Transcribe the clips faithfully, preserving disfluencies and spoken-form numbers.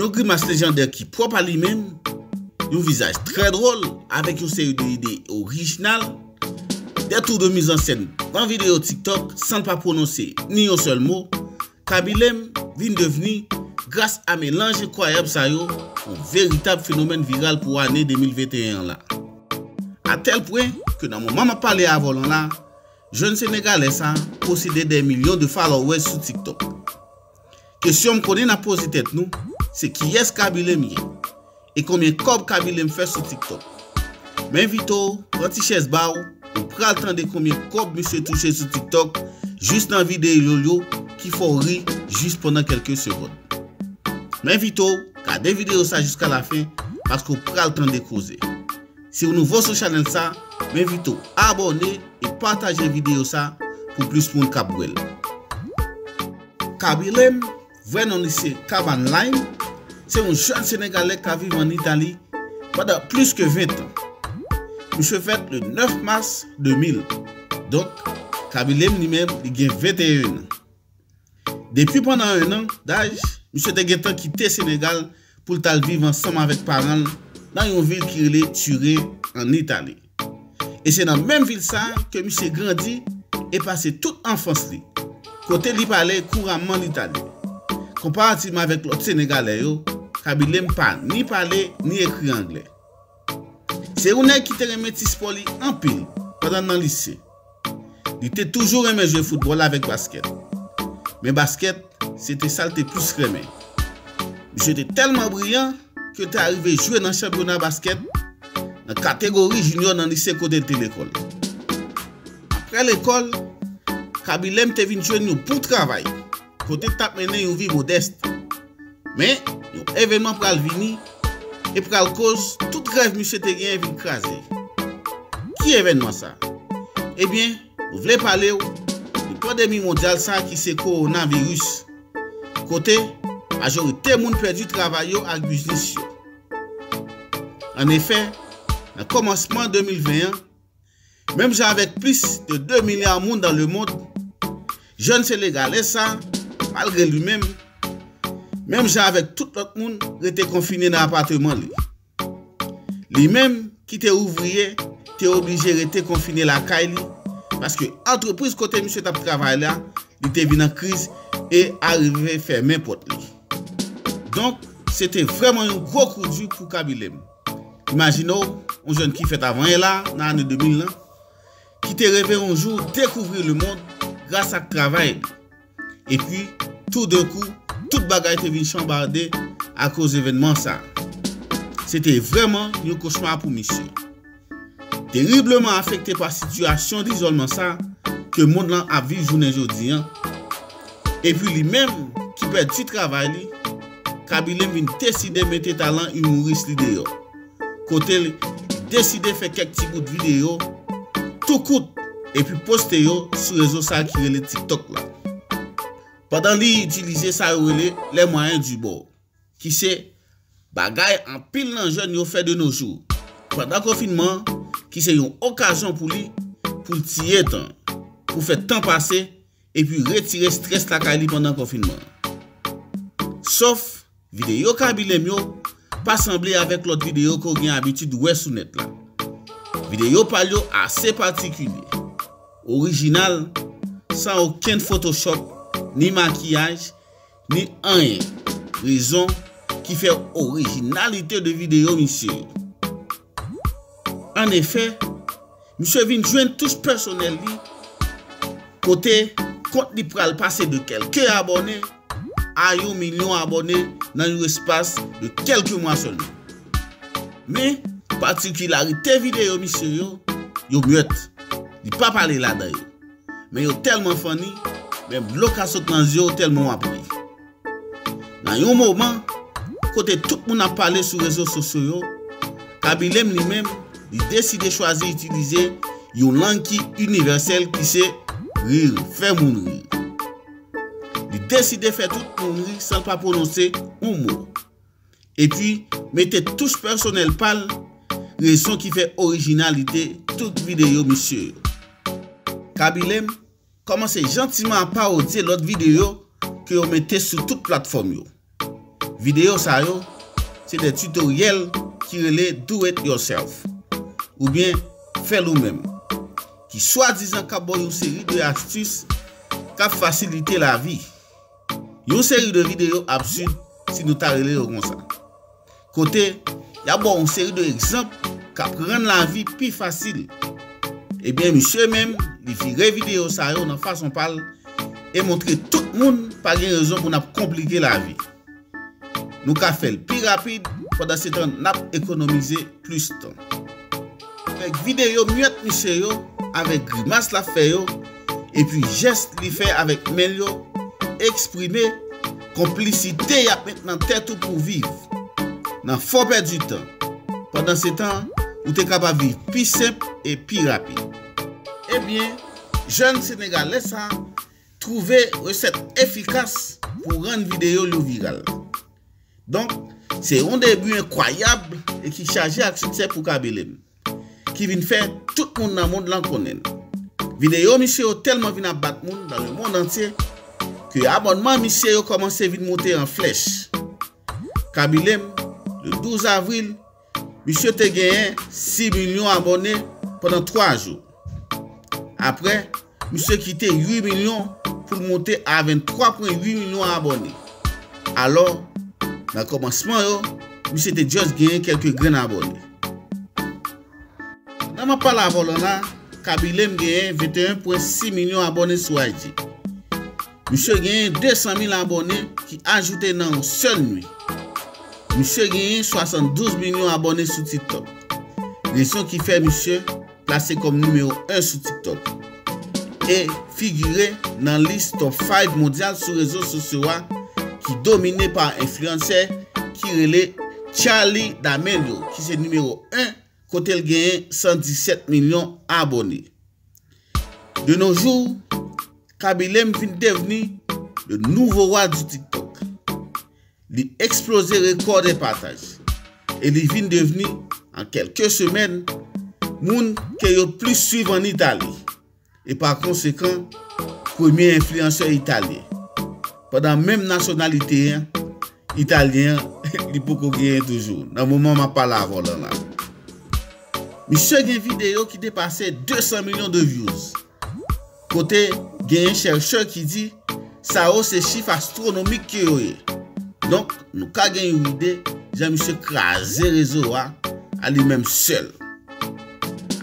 Yon grimas lejandè ki pwòp a li menm, yon vizaj trè dwòl, avèk yon seri de ide orijinal, des tours de mise en scène nan videyo TikTok san l pa pwononse ni yon sèl mo, Kabilem vin devni, gras a melanj enkwayab sa yo, yon veritab fenomèn viral pou ane de mil venteyen an la. A tèl pwen ke nan moman m ap pale avè w lan la, jèn Senegalè sa posede dè milyon de followers sou TikTok. Kesyon m konnen n ap poze tèt nou, se kiyès Kabilem ye? E konbyen kòb Kabilem fè sou TikTok? M envite w pran ti chèz ba w, ou pral tande konbyen kòb misye touche sou TikTok jis nan videyo l yo ki fè w ri jis pandan kèlke segonn. M envite w gade videyo sa jiska lafen, paske w pral tande koze. Si w nouvo sou chanèl sa, m envite w abòne e pataje videyo sa pou plis moun k ap wè l. Kabilem, vrè non li se Kavan Lime, se yon jèn Senegalè k ap viv ann Itali pandan plis ke ven tan. Misye fèt le nèf mas de mil. Donk, Kabilem li menm, li gen venteyen an. Depi pandan en an daj, misye te gentan kite Senegal pou l t al viv ansanm avèk paran l nan yon vil ki rele Turin, ann Itali. E se nan menm vil sa a ke misye grandi e pase tout anfans li, kote li pale kouramman litalyen. Konparativman avèk lòt Senegalè yo, Kabilem pa ni pale ni ekri anglè. Se yon nèg ki te renmen ti spò li anpil pandan l nan lise. Li te toujou renmen jwe foutbòl avèk baskèt. Men baskèt, se te sa l te plis renmen. Misye te tèlman briyan ke l te arive jwe nan chanpyona baskèt nan kategori jinyò nan lise kote l te lekòl. Apre lekòl, Kabilem te vin jwenn yon bon travay, kote l t ap mennen yon vi modès. Men, yon evènman pral vini e pral koz tout rèv misye te genyen vin kraze. Ki evènman sa? Ebyen, nou vle pale w de pandemi mondyal sa ki se kowonaviris, kote majorite moun pèdi travay yo ak biznis yo. Annefè, nan kòmansman de mil ven an, menm jan avèk plis de de milya moun dans le monde, jèn Senegalè sa, malgre li menm, menm jan avèk tout lòt moun, rete konfine nan apatman li. Li menm, ki te ouvriye, te oblije rete konfine lakay li, paske antrepriz kote misye t ap travay la, li te vin an kriz e arive fèmen pòt li. Donk, se te vrèman yon gwo kou di pou Kabilem. Imajine w, yon jèn ki fèt avan yè la, nan ane de mil lan, ki te reve yon jou dekouvri lemonn gras ak travay li. Epi, toudenkou, tout bagay te vin chanbade akoz evènman sa. Se te vrèman yon kochma pou misye. Teribleman afekte pa sitiyasyon dizòlman sa ke mond lan ap viv jounen jodi an, epi li menm ki pèdi travay li, Kabilem vin deside mete talan imouris li deyò. Kote l deside fè kèk ti bout videyo tou kout epi poste yo sou rezo sa ki rele TikTok la. Pandan li itilize sa yo rele les moyens du bord, ki se bagay anpil nan jèn yo fè de nos jours. Pandan konfinman, ki se yon okazyon pou li, pou l tiye tan, pou fè tan pase, epi retire estrès lakay li pandan konfinman. Sof, videyo Kabilem yo pa sanble avèk lòt videyo ke w gen abitid wè sou nèt la. Videyo pa l yo ase patikilye, orijinal, san okenn Photoshop, ni makiyaj, ni anyen. Rezon ki fè orijinalite de videyo misye yo. Annefè, misye vin jwenn touch pèsonèl li, kote kont li pral pase de kèlke abòne a yon milyon abòne nan yon espas de kèlke mwa sèlman. Men, patikilarite videyo misye yo, yo myèt. Li pa pale ladan yo. Men yo tèlman funny, men dlo ka sot nan zye w tèlman w ap ri. Nan yon moman, kote tout moun ap pale sou rezo sosyo yo, Kabilem li menm, li deside chwazi itilize yon lang ki inivèsèl ki se rir, fè moun ri. Li deside fè tout moun ri san l pa pwononse yon mo. Epi, mete touch pèsonèl pa l, rezon ki fè orijinalite tout videyo misye yo. Kabilem kòmanse jantiman ap parodye lòt videyo ke yo mete sou tout platfòm yo. Videyo sa yo, se de titoryèl ki rele Do It Yourself, oubyen Fè l ou menm, ki swadizan ka ba w yon seri de astis k ap fasilite lavi. Yon seri de videyo absid, si nou ta rele yo konsa. Kote, y ap ba w yon seri de egzanp k ap rann lavi pi fasil. Ebyen, misye menm, li vire videyo sa yo nan fason pa l e montre tout moun pa gen rezon pou n ap konplike lavi. Nou ka fè l pi rapid, pandansetan n ap ekonomize plis tan. Avèk videyo myèt misye yo, avèk grimas l ap fè yo, epi jès li fè avèk men l yo, eksprime konplisite y ap met nan tèt ou pou viv. Nan fò pèdi tan. Pandansetan, ou te kapab viv pi senp e pi rapid. Ebyen, jèn Senegalè sa twouve resèt efikas pou rann videyo l yo viral. Donk, se yon debi enkwayab e ki chaje ak siksè pou Kabilem, ki vin fè tout moun nan mond lan konnen l. Videyo misye yo tèlman vin ap bat moun dans le monde entier ke abònman misye yo kòmanse vin monte an flèch. Kabilem, le douz avril, misye te genyen sis milyon abòne pandan twa jou. Apre, misye kite uit milyon pou l monte a venntwa pwen uit milyon abòne. Alò, nan kòmansman yo, misye te just genyen kèlke grenn abòne. Pandan m ap pale avè w lan la, Kabilem genyen venteyen pwen sis milyon abòne sou I G. Misye genyen de san mil abòne ki ajoute nan yon sèl nuit. Misye genyen swasanndouz milyon abòne sou TikTok. Rezon ki fè misye plase kòm nimewo en sou TikTok e figire nan lis top five mondyal sou rezo sosyo a ki domine pa enfliyansè ki rele Charli D'Amelio, ki se nimewo en, kote l genyen san disèt milyon abòne. De nos jours, Kabilem vin devni le nouveau roi du TikTok. Li eksploze rekò de pataj e li vin devni, an kèlke semèn, moun ke yo plis swiv an Itali e pa konsekan, premye enfliyansè italyen. Pandan menm nasyonalite an, italyen an, li poko genyen toujou, nan moman m ap pale avè w lan la. Misye gen videyo ki depase de san milyon de views. Kote genyen chèchè ki di, sa yo se chif astwonomik ke yo ye. Donk, nou ka gen yon ide jan misye kraze rezo a, a li menm sèl.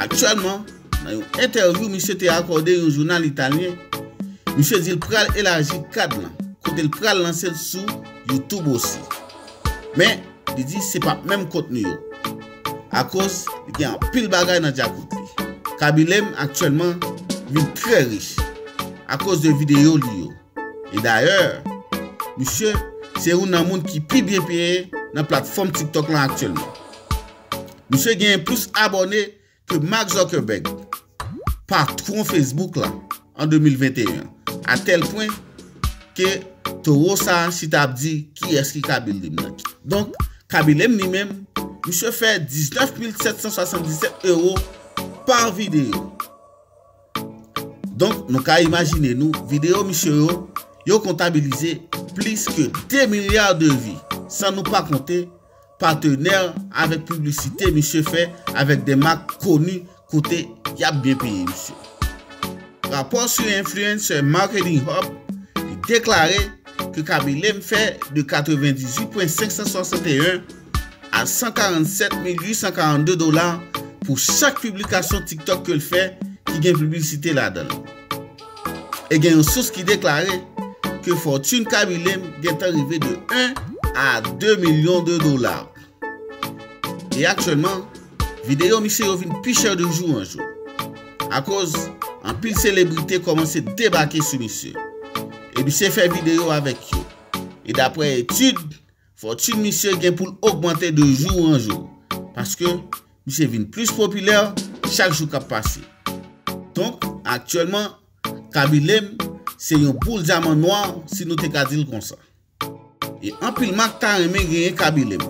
Aktyèlman, nan yon entèvyou misye te akòde yon jounal italyen, misye di l pral elaji kad lan, kote l pral lanse l sou YouTube osi. Men, li di se p ap menm kontni yo. Akoz li gen anpil bagay nan djakout li. Kabilem aktyèlman vin trè rich akoz de videyo li yo. E dayè, misye se youn nan moun ki pi byen peye nan platfòm TikTok lan aktyèlman. Misye genyen plis abòne ke Mark Zuckerberg, patwon Facebook la, an de mil venteyen, a tèl pwen ke towo sa a chita ap di kiyès ki Kabilem nan. Donk, Kabilem li menm, misye fè diznèf mil sèt san swasanndisèt ewo pa videyo. Donk, nou ka imajine nou, videyo misye yo, yo kontabilize plis ke de milya de vi, san nou pa konte patenè avèk piblisite misye fè avèk de mak koni kote y ap byen peye misye. Rapò sou Influencer Marketing Hub, li deklare ke Kabilem fè de katrevendizuit pwen senk san swasanteyen a san karannsèt mil uit san karannde dola pou chak piblikasyon TikTok ke l fè ki gen piblisite ladan l. E gen yon sous ki deklare ke fòtin Kabilem gentan rive de en a de milyon de dola. E aktyèlman, videyo misye yo vin pi chè de jou an jou. Akoz, anpil selebrite kòmanse debake sou misye. E misye fè videyo avèk yo. E daprè etid, fòtin misye gen pou l ogmante de jou an jou. Paske, misye vin plis popilè chak jou k ap pase. Donk, aktyèlman, Kabilem se yon boul dyaman nwa, si nou te ka di l konsa. E anpil mak ta renmen genyen Kabilem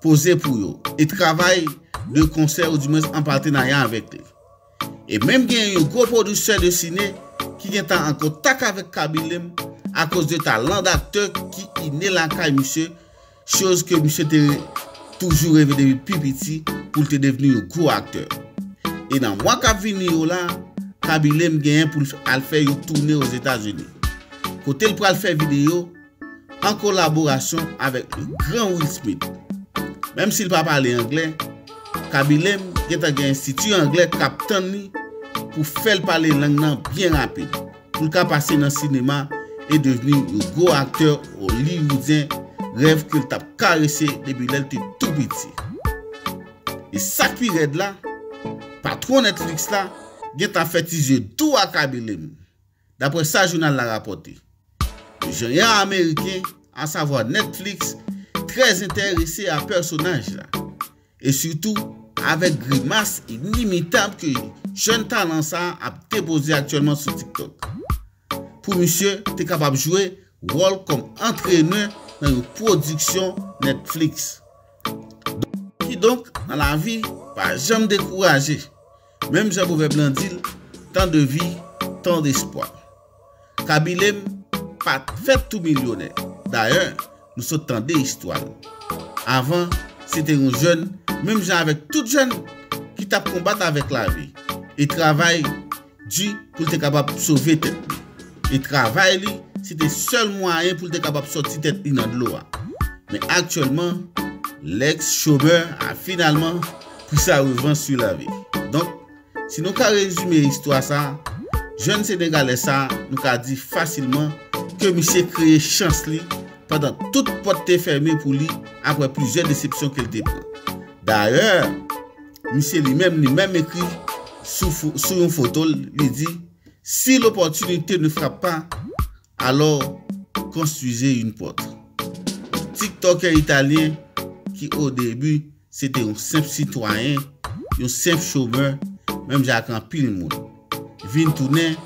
poze pou yo e travay de konsè oudimwens an patenarya avèk li. E menm genyen yon gwo pwodiktè de sine ki gentan an kontak avèk Kabilem akoz de talan daktè ki ine lakay misye, choz ke misye te toujou reve depi pi piti pou l te devni yon gwo aktè. E nan mwa k ap vini yo la, Kaby Lame genyen pou l al fè yon toune Ozetazini, kote l pral fè videyo an kolaborasyon avèk le gran Will Smith. Menm si l pa pale anglè, Kaby Lame gentan gen enstiti anglè k ap tann li pou fè l pale lang nan byen rapid, pou l ka pase nan sinema e devni yon gwo aktè oliwoudyen, rèv ke l t ap karese depi lè l te tou piti. E sa k pi rèd la, patwon Netflix la gentan fè ti zye dou a Kaby Lame, daprè sa jounal la rapòte. Jeyan ameriken, asavwa Netflix, trè enterese a pèsonaj la, e sitou avèk grimas inimitab ke jèn talan sa a ap depoze aktyèlman sou TikTok, pou misye te kapab jwe wòl kòm antrenè nan yon pwodiksyon Netflix. Kidonk, nan lavi, pa janm dekouraje. Menm jan pwovèb lan di l, tant de vie, tant d'espoir. Kaby Lame pa t fèt tou milyonè. Dayè, nou sot tande istwa l. Avan, se te yon jèn, menm jan avèk tout jèn, ki t ap konbat avèk lavi e travay di pou l te kapab sove tèt li. E travay li, se te sèl mwayen pou l te kapab sòti tèt li nan dlo a. Men aktyèlman, lèks chomè a finalman pran sa revanj sou lavi. Donk, si nou ka rezime istwa sa, jèn Senegalè sa, nou ka di fasilman ke misye kreye chans li pandan tout pòt te fèmen pou li apre plizyè desepsyon ke l te pran. Dayè, misye li menm, li menm ekri sou, fo- sou yon foto l, li di, "Si l'opportunité ne frappe pas, alors construisez une porte." TikTokè italyen ki o debi se te yon senp sitwayen, yon senp chomè, menm jan ak anpil moun, vin tounen,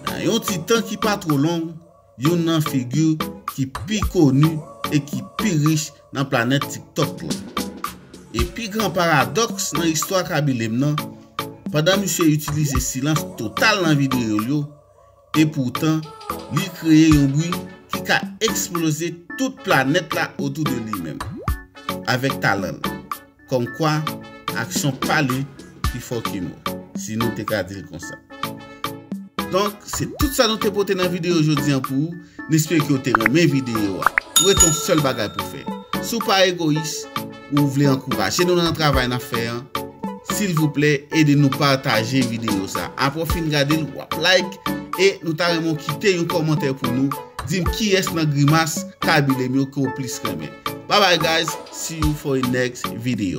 nan yon ti tan ki pa twò long, youn nan figi ki pi koni e ki pi rich nan planèt TikTok lan. E pi gran paradòks nan istwa Kaby Lame nan, pandan misye itilize silans total nan videyo l yo, e poutan, li kreye yon bri ki ka eksploze tout planèt la otou de li menm, avèk talan l. Kòmkwa, aksyon pale pi fò ke mo, si nou te ka di l konsa. Donk, se tout sa nou te pote nan videyo jodi an pou ou. Nou espere ke w te renmen videyo a. Ou rete yon sèl bagay pou fè. Si w pa egoyis, ou vle ankouraje nou nan travay n ap fè an, silvouplè, ede nou pataje videyo sa. Apre w fin gade l, w ap like, e nou ta renmen w kite yon kòmantè pou nou, di m kiyès nan grimas Kaby Lame yo ke w plis renmen. Bye bye, guys. See you for a next video.